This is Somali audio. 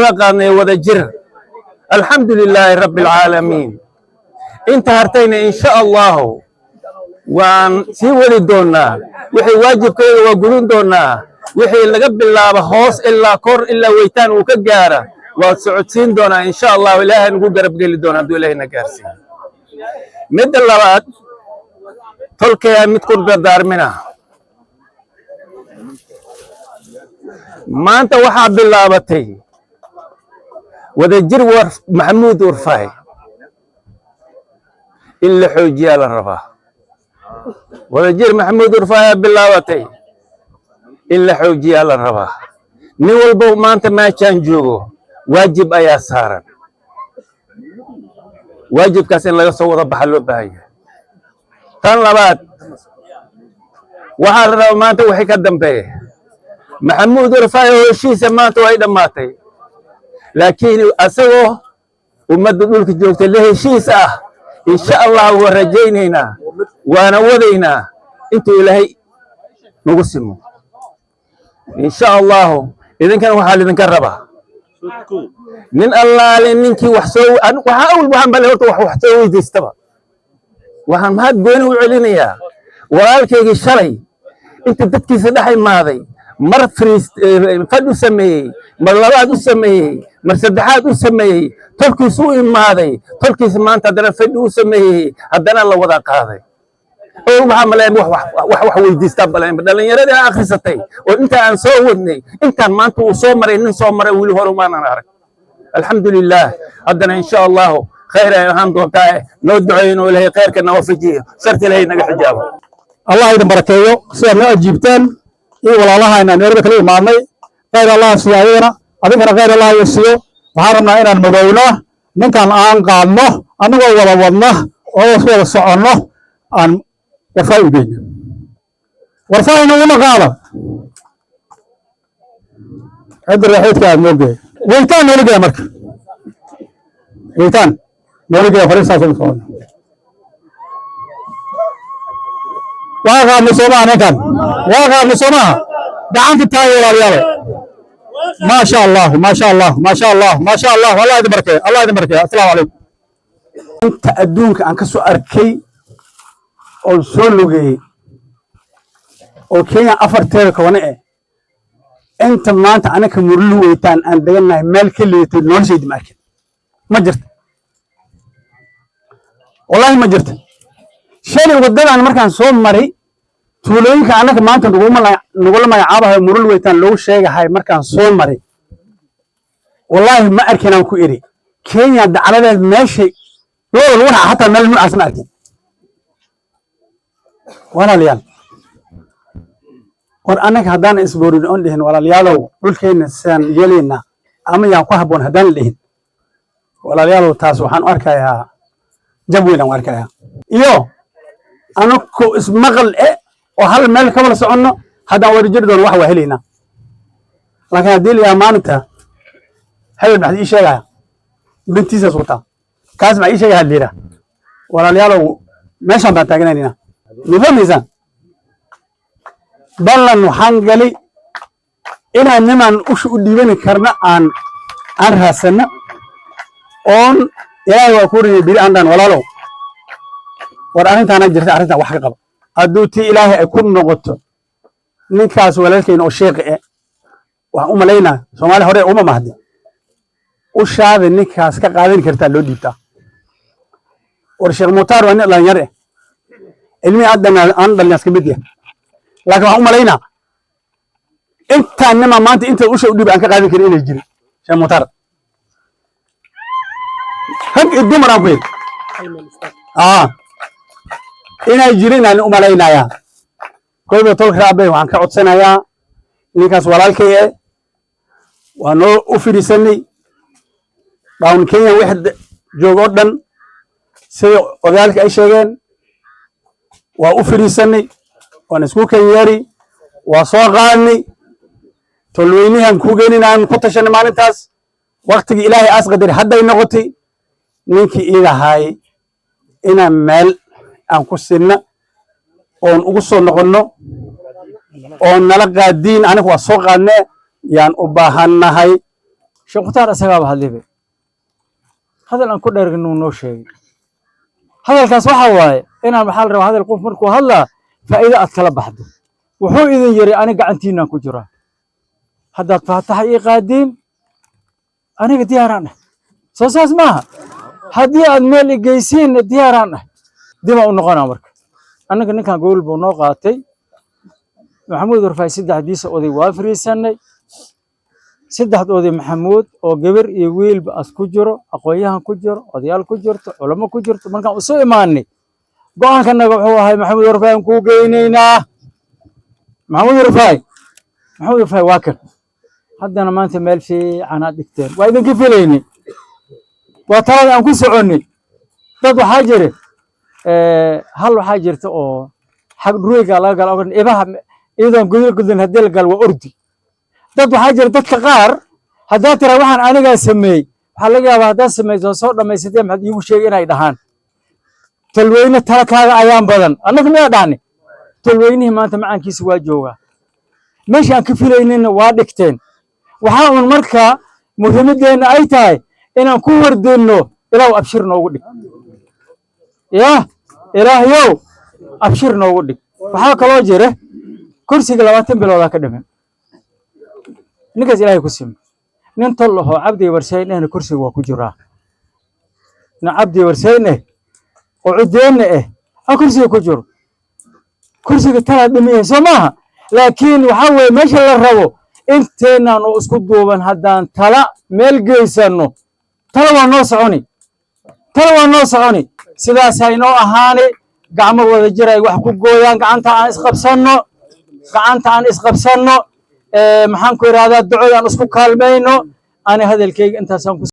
wada qaadnay wada jir. Alxamdu lilaahi rabbi alcaalamiin. Inta hartayna, insha Allahu, waan sii wadi doonnaa. Wixii waajibkayga waa gudin doonnaa. Wixii laga bilaabo hoos ilaa kor ilaa Weytaan uu ka gaara waad socodsiin doonaa, insha Allahu. Ilaahay nagu garab geli doona hadduu Ilaahayna gaarsiiyo. Midda labaad, tolkayaa mid ku dardaarmina. Maanta waxaa bilaabatay Wadajir war Maxamuud Warfaay in la xoojiyaa la rabaa. Wadajir Maxamuud Warfaayaa bilaabatay, in la xoojiyaa la rabaa. Nin walba maanta meeshaan joogo waajib ayaa saaran. Waajibkaas in laga soo wada baxa loo baahan yahay. Tan labaad, waxaa la rabaa maanta wixii ka dambeeya, Maxamuud Warfaay oo heshiisa maanta way dhammaatay, laakiin asagoo ummadda dhulka joogta la heshiis ah, insha Allah, waa rajaynaynaa, waana wadaynaa intuu Ilaahay nagu simo, insha Allahu. Idinkana waxaa lidinka rabaa nin allaale ninkii wax soo waxaa awal waxaan bale horta wax soo weydiistaba. Waxaan mahad gooni u celinayaa walaalkaygii shalay inta dadkiisa dhex imaaday, mar friis fadh u sameeyey, mar labaad u sameeyey, mar saddexaad u sameeyey, tolkiis u imaaday, tolkiisa maanta haddana fadhi u sameeyey, haddana la wada qaaday. Oo waxaa malayn wax weydiistaa balayn dhallinyaradii aan akhrisatay oo inta aan soo wadnay, intaan maanta uu soo maray, nin soo maray weli hore umaanan arag. Alxamdu lilah. Haddana, insha Allahu, khayr ay ahaan doontaa. Noo duceeyo inuu Ilaahay khayrka na waafajiyo, sharta Ilaahay naga xijaabo. Allah idin barakeeyo sidaad noo ajiibtaan iyo walaalahayna Nairobi kala imaadnay. Khayr Allah siiyo ayagana, adinkana khayr Allah idin siiyo. Waxaan rabnaa inaan madowno ninkan, aan qaadno annagoo wada wadna oo wada soconno, aan Warfaay u geyno. Warfaayna una qaada cidda raxiidka aad noo geey, Weytaan noola geeya. Marka Weytaan noola geeya, fariistaas ugu socono. Waa qaadnay soomaha? Ninkan waa qaadnay soomaha? Gacanta taagay, walaalayaal. Maasha Allah, maasha Allah, maasha Allah, maasha Allah. Allah idin barkeeyo, Allah idin barkeeyo. Asalaamu calaykum. Inta adduunka aan ka soo arkay oon soo lugeeyey oo Kenya afarteeda koone eh, inta maanta anaka Murulu Weytaan aan degannahay meel ka liidatay noloshaydi ma arkin. Ma jirta, wallaahi ma jirta. Shalay waddadan markaan soo maray, tuulooyinka annaka maanta nagula magacaabahayo Murul Weytaan loogu sheegahay, markaan soo maray, wallaahi ma arkin aan ku iri Kenya dacaladeed meeshay looda lagu raaca, hataa meel noocaas ma arkin. Walaalayaal, war annaga haddaan isboorin oon dhihin, "Walaalayaalow, dhulkeenna sidaan yeelaynaa ama yaan ku habboon," haddaan dhihin, walaalayaalow, taas waxaan u arkayaa jab weyn aan u arkayaa. Iyo anaku ismaqal e oo hal meel ka wada soconno, haddaan wada jiri doono, wax waa helaynaa. Laakiin haddii la yahaa maalinta hebel maxaad ii sheegaya, bintiisaas wataa, kaas maxaa ii sheegaya hadliira, walaalayaalow, meeshaan baan taaganaynaa. Ma fahmaysaan? Ballan waxaan galay inaan nimaan usha u dhiibani karna aan raadsanno oon Ilaahay waa ku riyay biri aan dhan, "Walaalow, war arrintaana jirta, arrintan wax ka qaba." Hadduu tii Ilaahay ay ku noqoto, ninkaas walaalkayna oo sheekhi eh, waxaan u malaynaa Soomaali hore uma mahdi, ushaada ninkaas ka qaadan kartaa loo dhiibtaa. War Sheekh Mukhtaar waa nin dhalinyar eh, ilmihii haddan aan dhalinyaas ka mid yahay, laakiin waxaan u malaynaa intaan nima maanta inta usha u dhiib aan ka qaadan karin inay jirin. Sheekh Mukhtaar, rag iyo dumar aan ku yidhi inay jirin aan u malaynayaa. Kolba tolka raabay waxaan ka codsanayaa ninkaas walaalkay eh, waa noo u fidhiisanay down Kenya wixii jooga oo dhan, sida odayaalka ay sheegeen, waa u fidhiisanay, waan isku kenyeeri, waa soo qaadnay tolweynihan ku geenin aan ku tashanay maalintaas. Waktigii Ilaahay aas qadari hadday noqotay ninkii iidahay inaan meel aan ku sinna oon ugu soo noqonno oon nala qaadiin, anigu waa soo qaadnee, yaan u baahannahay. Sheekh Mukhtaar isagaaba hadlibe, hadal aan ku dheergnuu noo sheegay. Hadalkaas waxa waaye inaan, waxaa la rabaa hadal qof markuu hadlaa faa'iido aad kala baxdo. Wuxuu idin yiri: "Aniga gacantiinaan ku jiraa, haddaad faataxa ii qaadiin aniga diyaaraan ah." Soo saas maaha? Haddii aad meel i geysiin, diyaaraan ah, dibaan u noqonaa. Marka annaga ninkan gogol buu noo qaatay, Maxamuud Warfaay. Saddexdiisa oday waa fariisanay, saddexdoodii Maxamuud oo gabar iyo wiilba as ku jiro, aqoon-yahan ku jiro, odayaal ku jirto, culamo ku jirto. Markaan isu imaanay, go'aankanaga wuxuu ahay: Maxamuud Warfaay aan kuu geynaynaa. Maxamuud Warfaay, Maxamuud Warfaay waa kan haddana maanta meel fiican aad dhigteen. Waa idinka filaynay, waa talada aan ku soconnay. Dad waxaa jira, hal waxaa jirta oo xag dhureyga laga galo ibaha iyadoon gudul gudun, haddii la galo waa ordi. Dad waxaa jira, dadka qaar haddaad tiraa waxaan anigaa sameeyey, waxaa laga yaabaa haddaad samayso soo dhammaysatee maxaad iigu sheegay inay dhahaan. Tolweyne talakaaga ayaan badan. Annaga miyaa dhahni? Tolweynihii maanta macaankiisa waa joogaa, meesha aan ka filaynayna waa dhigteen. Waxaa un markaa muhiimaddeenna ay tahay inaan ku wardinno: Ilaahu abshir noogu dhig, yah, Ilaahyow abshir noogu dhig. Waxaa kaloo jira kursiga 20 biloodaa ka dhiman ninkaas Ilaahay ku simo. Nin tol ahoo Cabdi Warseyn ehna kursiga waa ku jiraa. Nin Cabdi Warseyn eh oo ciddeenna eh a kursiga ku jiro. Kursiga talaa dhiman yahay, soo maaha? Laakiin waxaa weeye meesha la rabo inteennan oo isku duuban haddaan tala meel geysanno, tala waa noo soconi, tala waa noo soconi. Sidaasaa inoo ahaani. Gacmo wada jir ay wax ku gooyaan. Gacanta aan isqabsanno, gacanta aan isqabsanno. Maxaan ku idhahdaa, ducada aan isku kaalmayno. Ani hadalkayga intaasaan ku